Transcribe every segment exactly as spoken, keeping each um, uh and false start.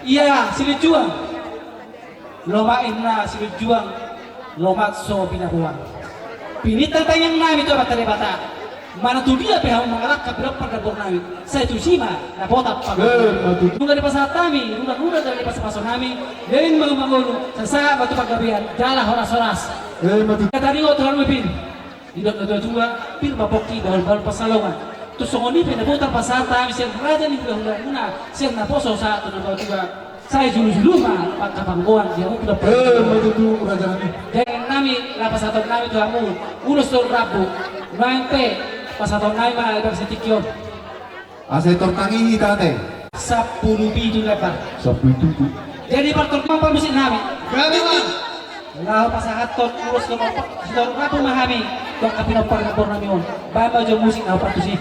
Ia silinjuang. Lomak ninna silinjuang, lomak so binaboan. Pinintang tangiang nami tu Amanta Debata. Manang tu dia pe hamu mangalangka, pinompar na boru nami, sai tusi ma na botap panggabean. Eh, ma tutu. Nunga dipasahat hami rura-rura jala dipasupasu hami, leleng ma mangolu, sahat-sahat ma tu panggabean jala horas-horas. Eh, ma tutu. Taringot tu hamu, Pin. Didok na tua-tua, pir ma pongki, bahul-bahul pansalongan. Tung songon i pe na boi tarpasahat hami sian raja ni hula-hulamuna, sian naposo sahat tu natua-tua. Sai julu-julu ma angka panggoan di hamu pinompar. Eh, ma tutu, raja nami. Jadi nami, laho pasahaton nami tu hamu ulos dohot rambu. Nuaeng pe pasahaton nami ma di bagasan tingki on. Asa tor tangihi hita ate. Sampulu pitu lembar. Sampulu pitu. Jadi partorang, parmusik nami. Gabe ma. Laho pasahathon ulos dohot rambu ma hami tu angka pinompar ni boru nami on. Baen ma jo musik na hombar tusi.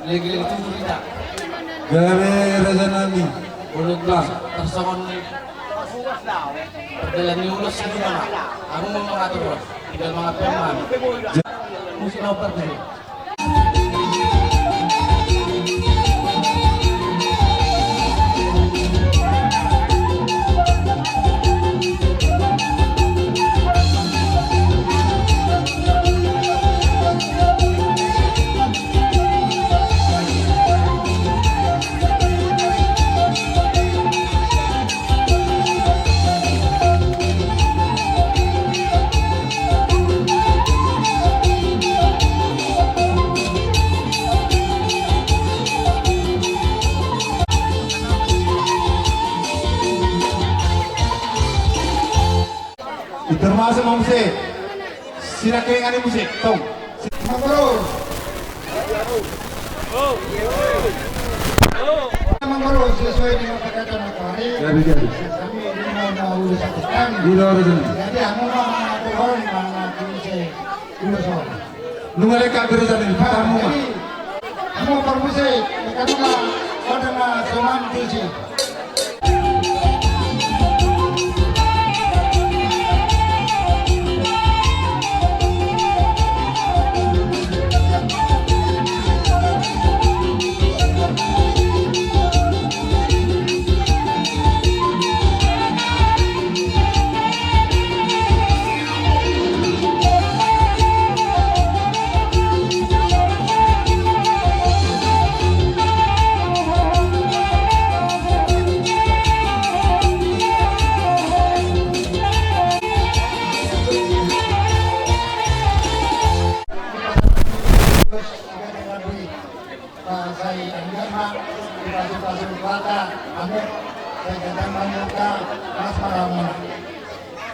Leleng tutu hita. Gabe raja nami. Ulos lah. Tarsongon ni. Dalan ni ulos itu mana? Aku mau mengatur, Bos. Tinggal mengatur mana? Musik na partai. Termasuk ma muse. Sira ke ngani muse. Tong. Mangoro. Mangoro sesuai dengan perkataan matahari. Jadi, jadi. Kami ini mau, mau urusan kami. Jadi, aku mau mengatur orang, mengatur saya. Urusan. Nunga lekat di raja nami, tamu ma. Hamu parmusik, lekat ma, pada ma soman tusi.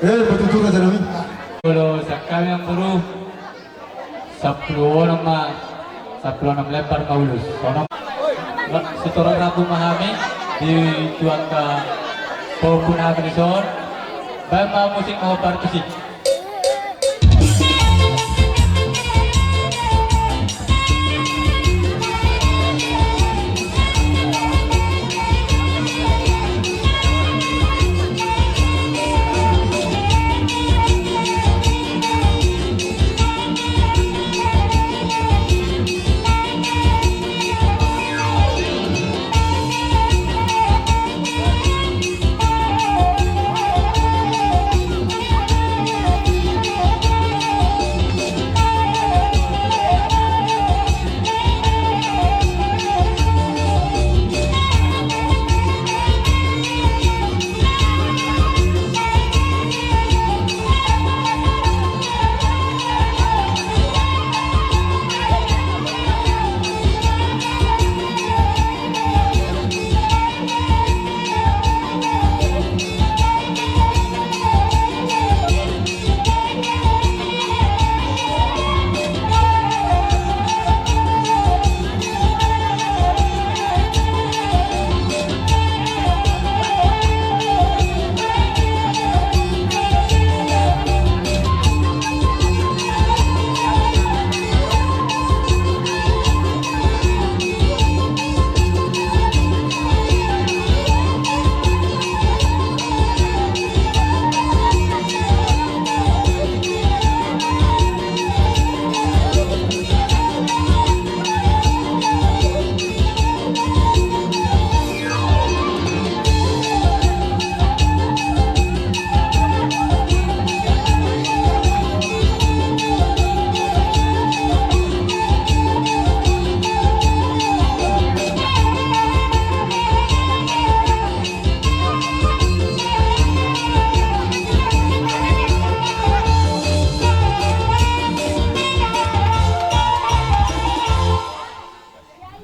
Eh, betul juga, Jeremy. Molo sian hami amboru, sampulu onom ma, sampulu onom lembar ma ulos. Onom. Sitorop rambu ma hami di tu angka pahompu nami dison. Baen ma musik, ma hombar tusi.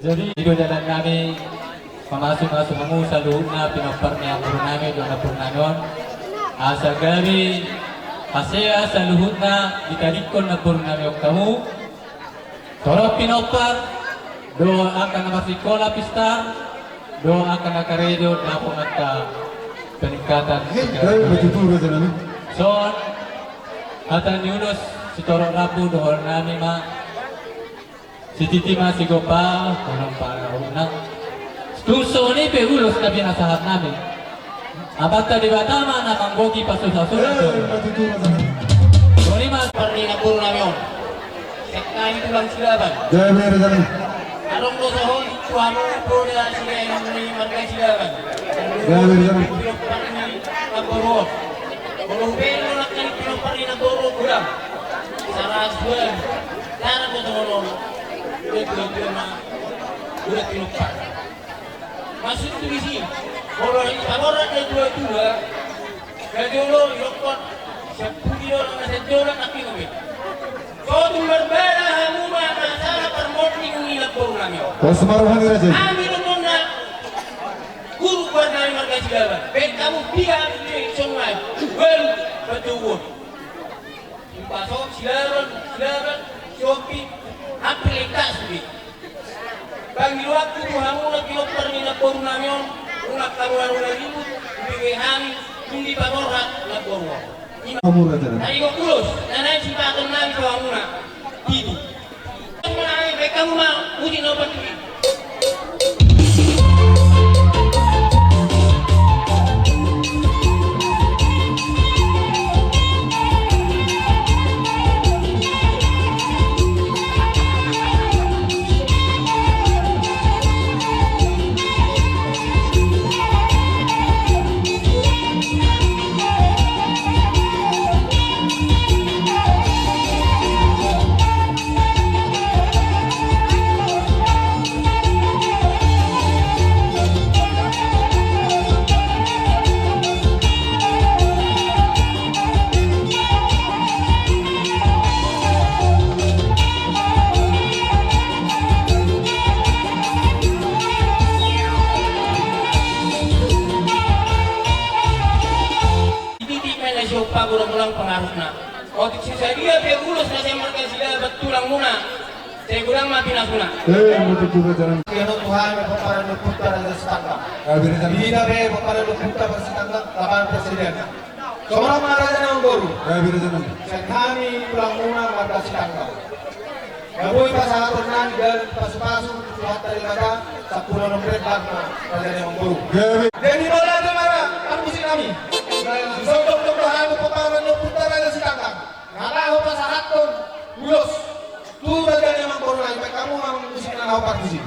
Jadi, i do dalan nami, mamasu-masu hamu saluhutna pinompar ni amboru nami dohot namboru nami on, asa gabe hasea saluhutna ditadingkon namboru nami on hamu. Torop pinompar, dohot angka na marsikola pistar, dohot angka na karejo dapot angka peningkatan. Hei, hei, betul, betul, betul. Son, hata ni ulos, sitorop rambu dohonon nami ma. Sititi ma sigompa, holan pala unang. Tung songon i pe ulos na pinasahat nami. Amanta Debata ma na manggohi pasu-pasu. Eh, betul, betul. Songon i ma. Pinompar ni namboru nami on. Sekali tulang Silaban. Gabe, gabe. Adong do songon i tu hamu poda sileon ni marga Silaban. Gabe, gabe. Pinompar ni namboru on. Molo hubaen do nangkin pinompar ni namboru on godang. Sara suan. Sara do songon on. Udah dua, dua ma. Udah pinompar. Maksudhu disi, molo dipaborhat na dua-dua, na jolo didokkon, sian pudi do na sian jolo nangkin be. Sotung marbada hamu ma masalah parmonding ni namboru nami on. Pos ma roha ni raja i. Hami do muna guru goar nami marga Silaban. Baen hamu piga hami di songon i. Ualu, patoluhon. Sipaso, Silaban, Silaban, Sihombing, hampir lengkap sude. Pangidoanku tu hamu na pinompar ni namboru nami on, unang hamu na ribut, hubege hami, dung dipaborhat namboru on. Ima. Hamu raja. Taringot ulos, na naeng sipasahaton nami tu hamuna. Pitu. Baen hamu ma musik na opat i. Godang-godang pangarahutna. Otik sisadia pe ulos na sian marga Sidabat tulangmuna, sai godang ma pinasuna. Eh, betul juga jalan. Ia no Tuhan, ia pomparan ni ompunta Raja Sitanggang. Ia beda jalan. Ia pe pomparan ni ompunta Raja Sitanggang, lapangan persediaan. Songon on ma raja ni amangboru. Ia beda jalan. Sian hami tulangmuna marga Sitanggang. Na boi pasahaton nami gabe pasu-pasu tu Tuhanta Debata, sampulu onom rendang ma raja ni amangboru. Jadi mauliate ma parmusik nami. Songon na hudok hami pomparan ni ompunta Raja Sitanggang, na laho pasahathon ulos tu raja ni amangboru nami, baen hamu ma musik na laho parmusik.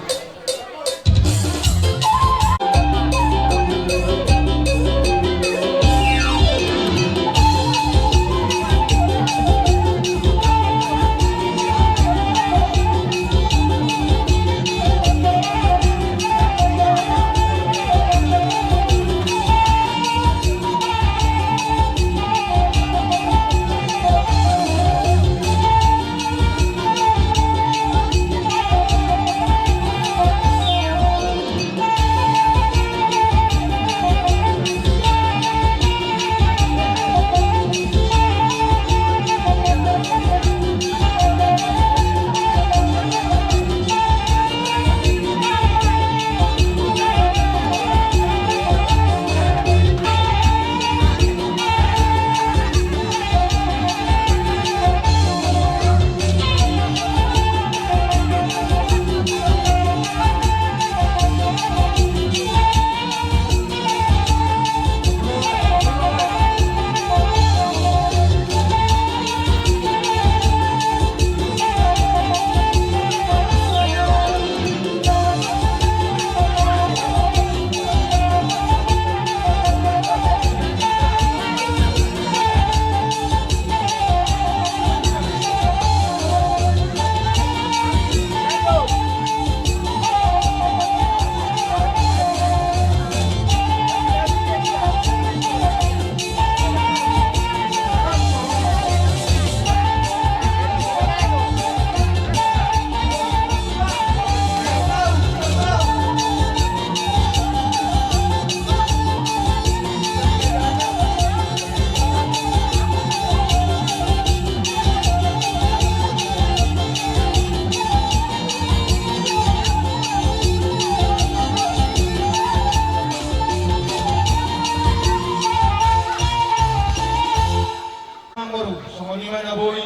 Amangboru, songon i ma na boi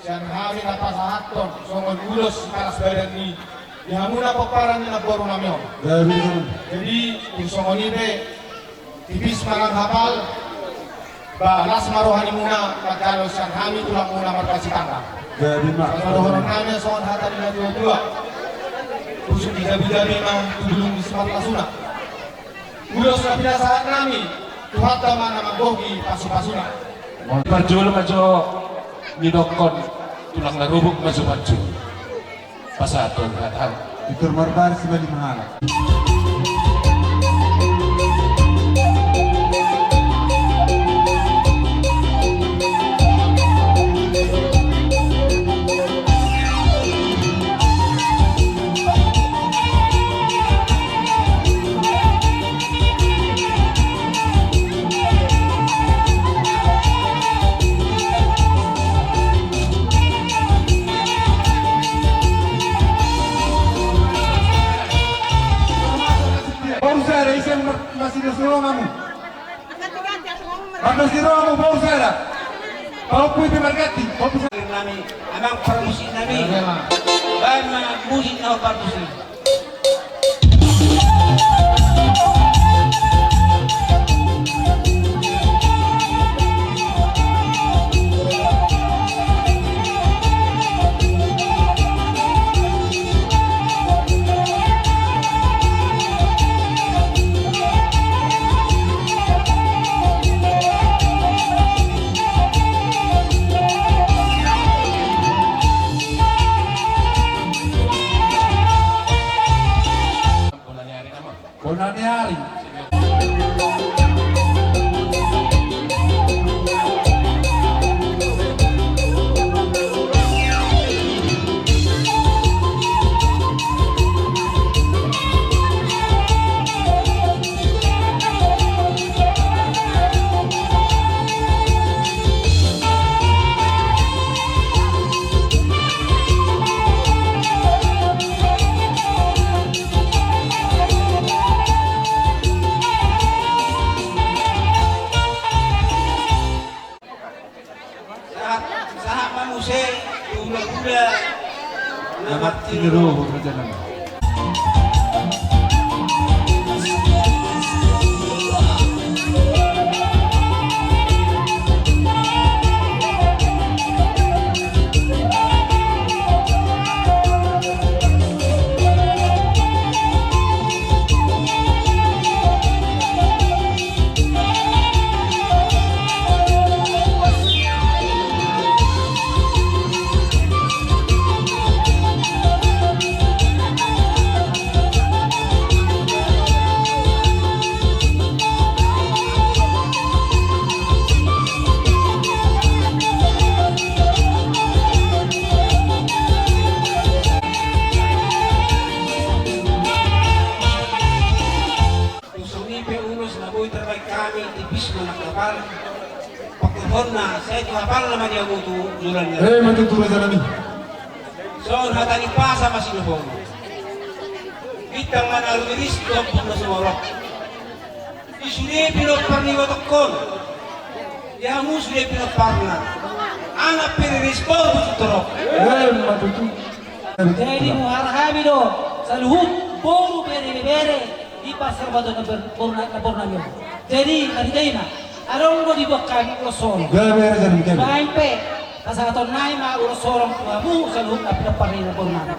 sian hami na pasahathon songon ulos sipalas badan i di hamuna pomparan ni namboru nami on. Jadi tung songon i pe, tipis manang hapal, ba las ma roha nimuna manjalo sian hami tulangmuna marga Sitanggang. Jadi ma. Songon dohonon nami songon hata ni natua-tua: Pusuk di jabu-jabu ma, tu bulung di simarlasuna. Ulos na pinasahat nami, Tuhanta ma na manggohi pasu-pasuna. Parjolo ma jo nidokkon, tulang na robuk ma jo parjolo. Pasahathon hata. Pintor marbaris ma lima halak. Boru sada, ise ma-, masih di rumahmu? Mardos di rumahmu, boru sada. Pahompu i pe marganti, pahompu sada. Nami, amang parmusik nami. Baen ma musik na parmusik. Bona ni ari. Ro, rajanami. Songon i pe ulos na boi tarbaen hami, tipis ma nang hapal. Pangkuhonna, sai tu hapalna ma di hamu tu joloan ni ari. Eh, ma tutu rajanami. Songon hata ni pasa ma sidohonon. Bintang ma na rumiris di ombun na sumorop. Di sude pinompar ni ibotongkon, di hamu sude pinomparna. Anak pe riris, boru pe tung torop. Eh, ma tutu. Jadi muhar hami do saluhut boru, bere, ibebere di parsarbatoan na borunami on. Jadi marhite i ma, adong do diboan hami ulos holong. Gabe, gabe. Baen pe pasahaton nai ma ulos holong tu hamu saluhut na pinompar ni na borunami.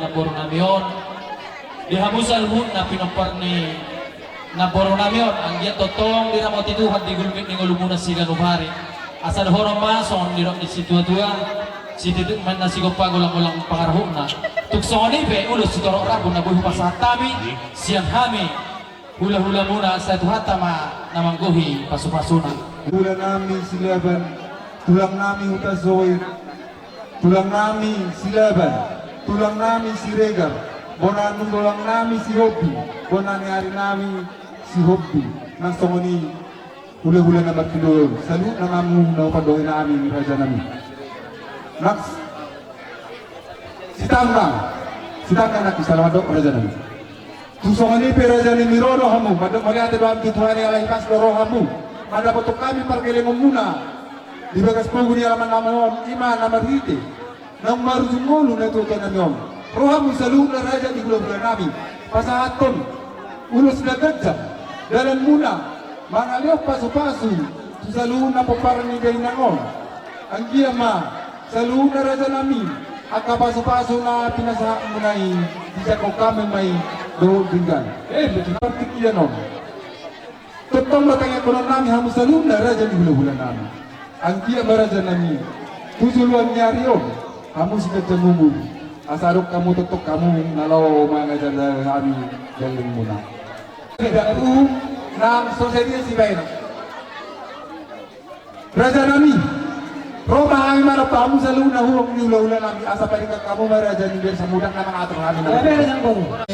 Boru nami on, di hamu saluhutna pinompar ni namboru nami on, anggiat tongtong diramoti Tuhan di gulmit ni ngolumuna siganup ari. Asa dohonon ma songon nidok ni situatua: Sititi ma inna sigompa, golanggolang pangarahutna. Tung songon i pe ulos sitorop rambu na boi hupasahat hami sian hami hulahulamuna, sai Tuhanta ma na manggohi pasupasuna. Hula nami Silaban, tulang nami Hutasoit, tulang nami Silaban, tulang nami Siregar, bona ni tulang nami Sihombing, bona ni ari nami Sihombing. Nang songon i hulahula na martido on, saluhutna hamu na hupandok inanami, raja nami. Nang Sitanggang, Sitanggang nangkin, salam mandok raja nami. Tung songon i pe raja nami, ro do hamu, mandok mauliate do hami tu Tuhan i, ala hipas do rohamu mandapothon hami pargellengonmuna di bagas pogu ni alaman nami on, i ma na marhite naung marujung ngolu natuatua nami on. Ro hamu saluhutna raja ni hulahula nami pasahathon ulos na ganjang dalanmuna mangalehon pasupasu tu saluhutna pomparan ni dainang on. Anggiat ma saluhutna raja nami angka pasupasu na pinasahatmuna i dijangkon hami ma i dohot denggan. Eh, betul partingkian on. Tongtong ma tangianghonon nami hamu saluhutna raja ni hulahula nami. Anggiat ma raja nami tu joloan ni ari on hamu siganjang umur, asa adong hamu tongtong hamu na laho mangajar hami gellengmuna. Tidak tu nang so sadia sibaen. Raja nami, ro ma hami manambai hamu saluhutna huhut ni hulahula nami, asa paringkat hamu ma raja ni Bersa Mudak na mangatur hami na.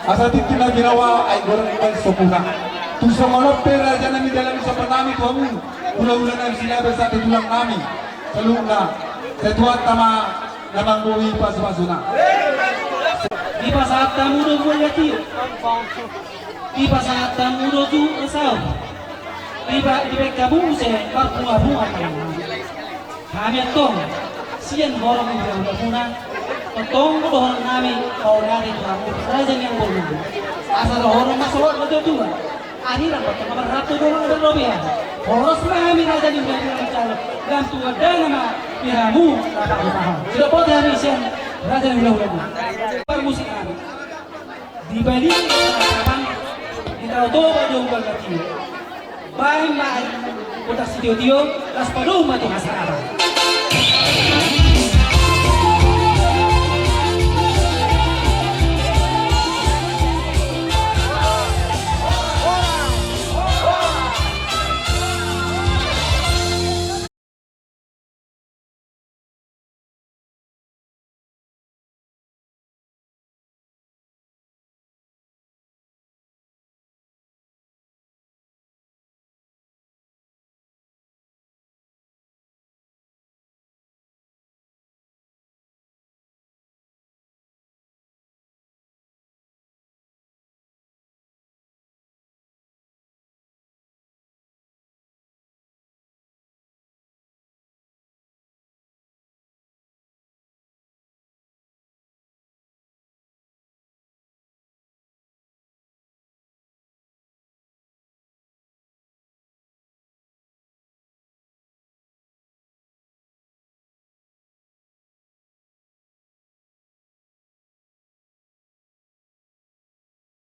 Asa tingki na binawa ai gorang iban sokuna. Tu songon on pe raja nami dalam sopan nami tu hamu, hulahula nami Silaban sahat tu tulang nami saluhutna, sai Tuhanta ma na manggohi pasupasuna. Dipasahat hamu do buaya tio, dipasahat hamu do tu asau, dipa- dibaen hamu muse marbungabunga tangan nami. Hami antong sian horong ni hulahula muna, tongtong do dohonon nami mauliate tu hamu raja ni amangboru, asa dohonon ma songon na tuatua: Arirang ma tongka marratu, dohonon na marrobean. Horas ma hami raja ni hulahula mansai, lam tu andana ma di hamu rap hahupahon. Sidapot hami sian raja ni hulahula muna. Parmusik nami. Di balian ni Sasaban, di Tao Toba do umbalga tio. Baen ma aek botak sitiotio, laos padomu ma tu hasarapan.